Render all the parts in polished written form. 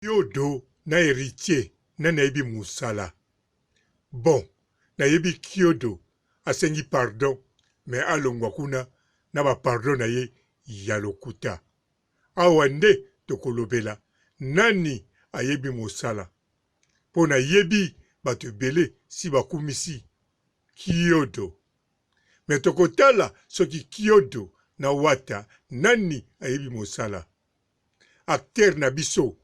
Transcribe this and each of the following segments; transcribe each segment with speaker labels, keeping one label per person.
Speaker 1: Kiodo na heritier nani ayebi musala? Bon nayebi kiodo asengi pardon mais alongwa kuna na ba pardon na ye ya lokuta. Awa nde tokolobela nani ayebi musala po nayebi batu ebele si bakumisi kiodo mais tokotala soki kiodo na wata nani ayebi musala? Acteur na biso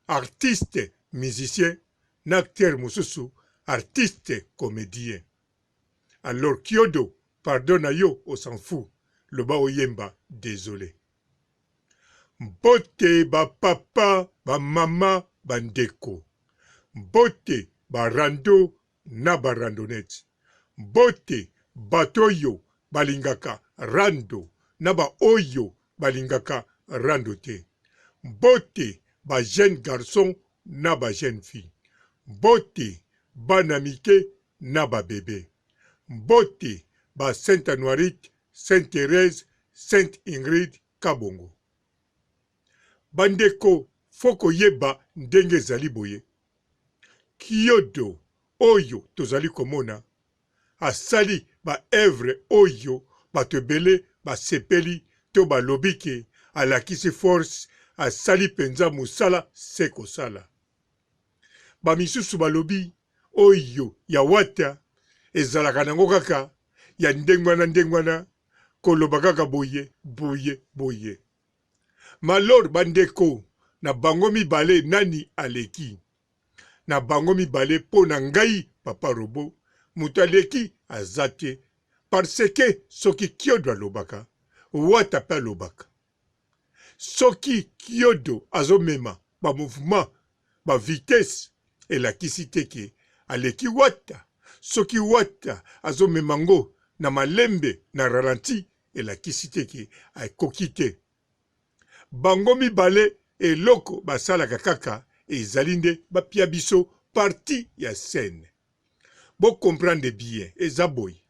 Speaker 1: artiste musicien na acteur mosusu artiste comedien alors kiodo pardon na yo on s'en fou loba oyemba desole. Mbote ba papa ba mama ba ndeko mbote ba rando na ba randonnettes mbote bato oyo balingaka rando na ba oyo balingaka rando te mbote ba jeunes garçons na ba jeunes filles mbote bana mike na ba bebe mbote ba saint anuarite saint Therèse sainte Ingrid kabongo ba ndeko faut koyeba ndenge ezali boye Kiodo oyo tozali komona asali ba oeuvres oyo bato ebele basepeli to balobi ke alakisi force, asali penza mosala se kosala. Ba misusu balobi oyo ya Wata ezalaka nango kaka ya ndenge wana ndenge wana, koloba kaka boye boye boye. Malor ba ndeko na bango mibale nani aleki na bango mibale po na ngai papa robot mutu aleki aza te parce que soki kiodo alobaka wata pe alobaka soki kiodo azo mema ba mouvement ba vitesse elakisi te ke aleki wata soki wata azo mema ngo na malembe na ralenti elakisi te ke akoki te. Bango mibale eloko basalaka kaka ezali nde bapia biso partie ya scène. Bo comprendre bien eza boye.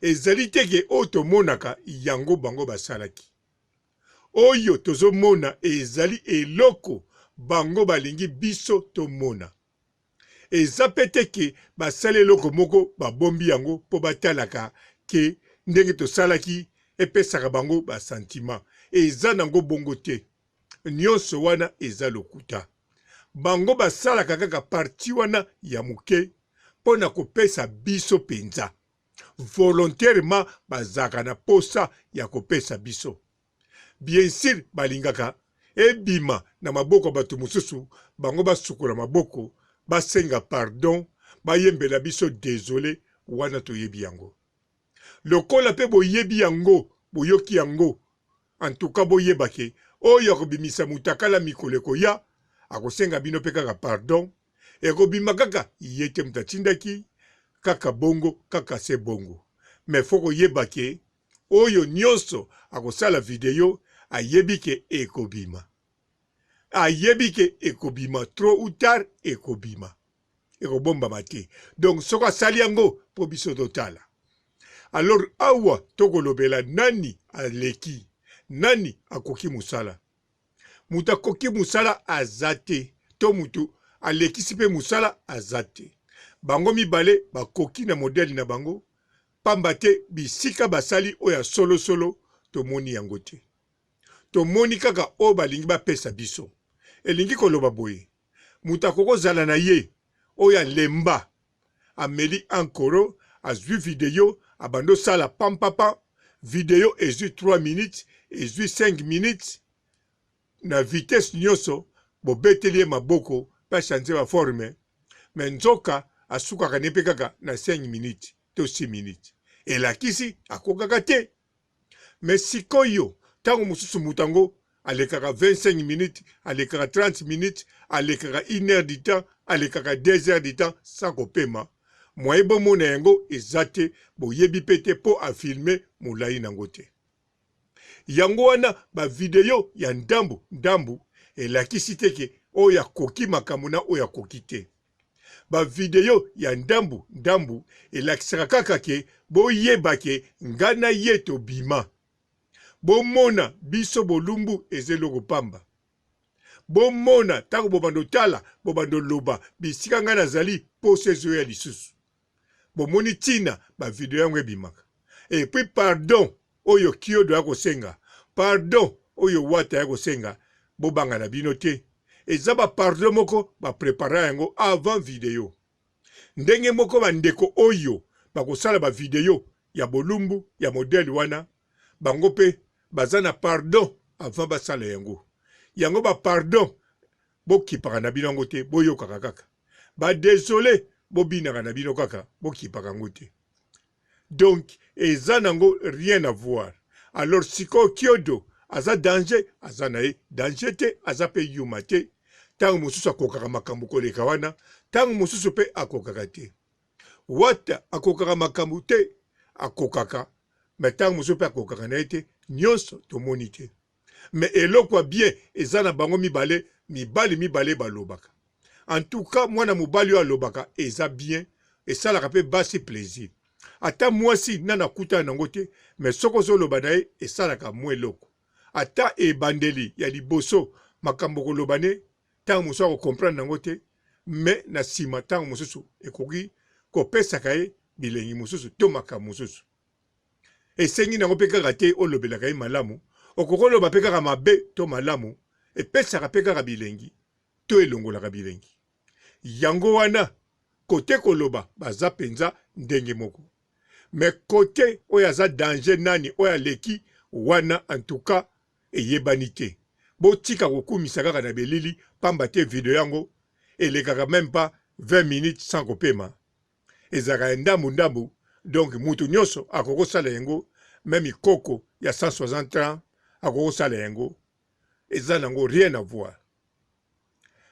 Speaker 1: Ezali te ke oyo tomonaka yango bango basalaki. Oyo tozomona ezali eloko bango balingi biso tomona. Eza pe te ke basali eloko moko babombi yango po batalaka ke ndenge tosalaki epesaka bango ba sentiment. Eza nango bongo te. Nionso wana eza lokuta. Bango basalaka kaka partie wana ya muke po na kopesa biso penza. Volontairement bazalaka na posa ya kopesa biso. Bien sur balingaka ebima na maboko ya batu mosusu bango basukola maboko basenga pardon bayembela biso desole wana toyebi yango lokola pe boyebi yango boyoki yango en tout cas boyeba ke oyo akobimisa mutakala mikolo ekoya akosenga bino pe kaka pardon ekobima kaka ye te moto atindaki kaka bongo kaka se bongo mais faut koyeba ke Oyo nionso akosala video ayebi ke ekobima. Ayebi ke ekobima trop ou tard ekobima. Ekobombama te. Donc soki asali yango po biso totala. Alors awa tokolobela nani aleki, nani akoki musala. Mutu akoki musala aza te to mutu alekisi pe musala aza te. Bango mibale bakoki na modèle na bango Pamba te bisika basali oyo ya solo solo tomoni yango te. Tomoni kaka oyo balingi bapesa biso. Elingi koloba boye, moto akoki kozala na ye oyo alemba, ameli ankoro, azwi video, abandi osala pampapa, video ezwi 3 minutes, ezwi 5 minutes, na vitesse nioso bobeteli ye maboko pe a change ba forme mais nzoka asukaka ne pe kaka na 5 minutes to 6 minutes elakisi akokaka te mais sikoyo tango mosusu moto yango alekaka 25 minutes alekaka 30 minutes alekaka 1 heure du temps alekaka 2 heures du temps sans kopema moyen bomona yango eza te boyebi pe te po a filme molayi nango te Yango wana ba video ya ndambu ndambu elakisi te ke oyo akoki makambo na oyo akoki te. Ba video ya ndambu ndambu elakisaka kaka ke boyeba ke nga na ye tobima. Bomona biso bolumbu eza eloko pamba. Bomona ntango bobanda otala, bobanda oloba bisika ngai nazali, posa ezoya lisusu. Bomoni ntina ba video yango ebimaka. Et puis pardon oyo Kiodo aya kosenga, pardon oyo Wata aya kosenga, bobanga na bino te. Eza ba pardon moko ba prepara yango avant video. Ndenge moko ba ndeko oyo bakosala ba video ya bolumbu ya modèle wana, bango pe baza na pardon avant basala yango. Yango ba pardon bokipaka na bino yango te, boyokaka kaka. Ba desole bobinaka na bino kaka, bokipaka yango te. Donc eza nango rien à voir. Alors sikoyo Kiodo aza danger? Aza na ye danger te, aza pe yuma te. Tango mosusu akokaka makambo koleka wana, tango mosusu pe akokaka te. Wata akokaka makambo te, akokaka mais tango mosusu pe akokaka na ye te, nionso tomoni te. Mais eloko ya bien eza na bango mibale, mibali mibale balobaka. En tout cas mwana mobali oyo alobaka eza bien, esalaka pe basi plaisir. Ata mwasi nanu akutana nango te mais soki ozo loba na ye esalaka mwa eloko. Ata ebandeli ya liboso makambo okoloba ne tango mosusu ako comprendre nango te mais na sima tango mosusu ekoki kopesaka ye bilengi mosusu to makambo mosusu. Esengi nango pe kaka te olobelaka ye malamu, okoki oloba pe kaka mabe to malamu, epesaka pe kaka bilengi to elongolaka bilengi. Yango wana cote koloba baza penza ndenge moko. Mais cote oyo aza danger nani oyo aleki wana en tout cas eyebani te. Botika kokumisa kaka na belili pamba te video yango elekaka meme pas 20 minutes sans kopema. Ezalaka ya ndambu ndambu donc mutu nionso akoki kosala yango meme koko ya 160 ans akoki kosala yango eza nango rien à voir.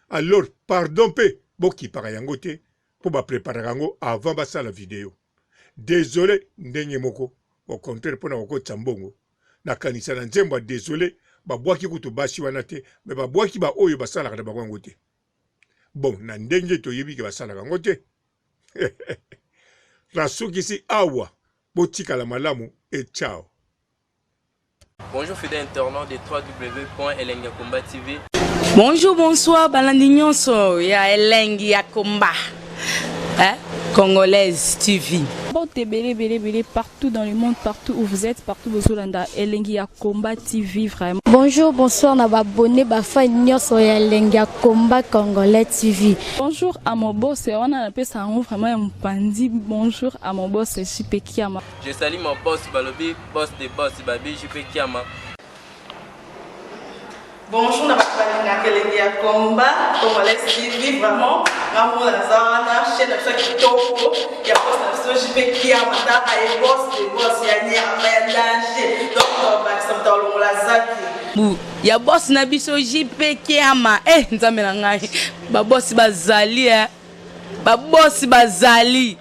Speaker 1: Alors pardon pe bokipaka yango te po ba preparaka yango avant basala video. Desole ndenge moko au contraire pona kokotisa mbongo. Nakanisa na nzembo ya desole babwaki kutu basi wana te mais babwaki ba oyo basalaka na bango yango te. Bon na ndenge toyebi ke basalaka yango te. Nasukisi awa botikala malamu et ciao.
Speaker 2: Bonjour fidèle internaute de www.elengiyakomba TV.
Speaker 3: Bonjour, bonsoir, balandi nyonso ya Elengi ya Komba. Hein? Congolaise TV.
Speaker 4: Mbote ebele ebele ebele partout dans le monde partout où vous êtes partout bozolanda Elengi ya Combat TV vraiment.
Speaker 5: Bonjour, bonsoir na ba abonné ba fan nyonso ya Elengi ya Combat Congolais TV.
Speaker 4: Bonjour à mon boss wana napesa yango vraiment ya mopanzi bonjour à mon boss JP Kiama.
Speaker 2: Je salue mon boss balobi boss de boss babi JP Kiama.
Speaker 6: Bonjour na bato balingaka elengi ya combat congolais TV vraiment nga moko naza wana chaîne na biso ya kitoko ya boss na biso JP Kiama taka ye boss de boss ya nyama ya danger donc tobakisa moto alongola zaki
Speaker 3: Bu ya boss na biso JP Kiama eh nzambe na ngai ba boss bazali eh ba boss bazali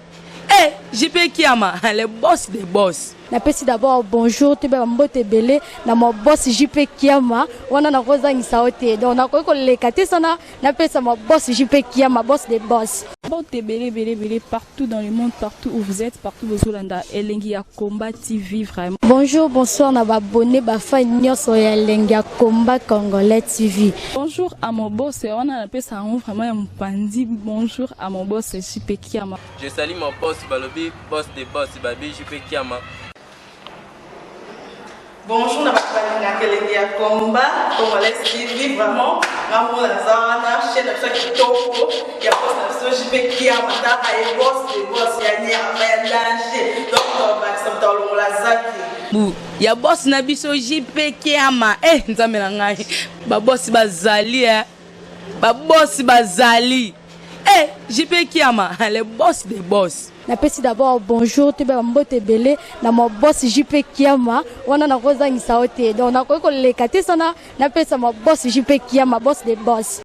Speaker 3: eh JP Kiama le boss de boss.
Speaker 5: Napesi d'abord bonjour toyeba ba mbote ebele na mon boss JP Kiama wana nakozangisa yo te donc nakoki koleka te sana napesa mon boss JP Kiama boss de boss.
Speaker 4: Mbote ebele ebele ebele partout dans le monde partout où vous êtes partout bozolanda Elengi ya Combat TV vraiment.
Speaker 5: Bonjour bonsoir na ba abonnes ba fans nionso ya Elengi ya Combat Congolais TV.
Speaker 4: Bonjour à mon boss wana napesa yango vraiment ya mopanzi bonjour à mon boss JP Kiama.
Speaker 2: Je salue mon boss balobi boss de boss babi JP Kiama.
Speaker 6: Bonjour na bato balingaka elengi ya combat congolais TV vraiment nga moko naza wana chaîne na biso ya kitoko ya boss na biso JP Kiama taka ye boss de boss ya nyama ya danger donc tobakisa moto alongola zaki
Speaker 3: Bu ya boss na biso JP Kiama eh nzambe na ngai ba boss bazali eh ba boss bazali eh JP Kiama le boss de boss.
Speaker 5: Napesi d'abord bonjour toyeba ba mbote ebele na mon boss JP Kiama wana nakozangisa yo te donc nakoki koleka te sana napesa mon boss JP Kiama boss de boss.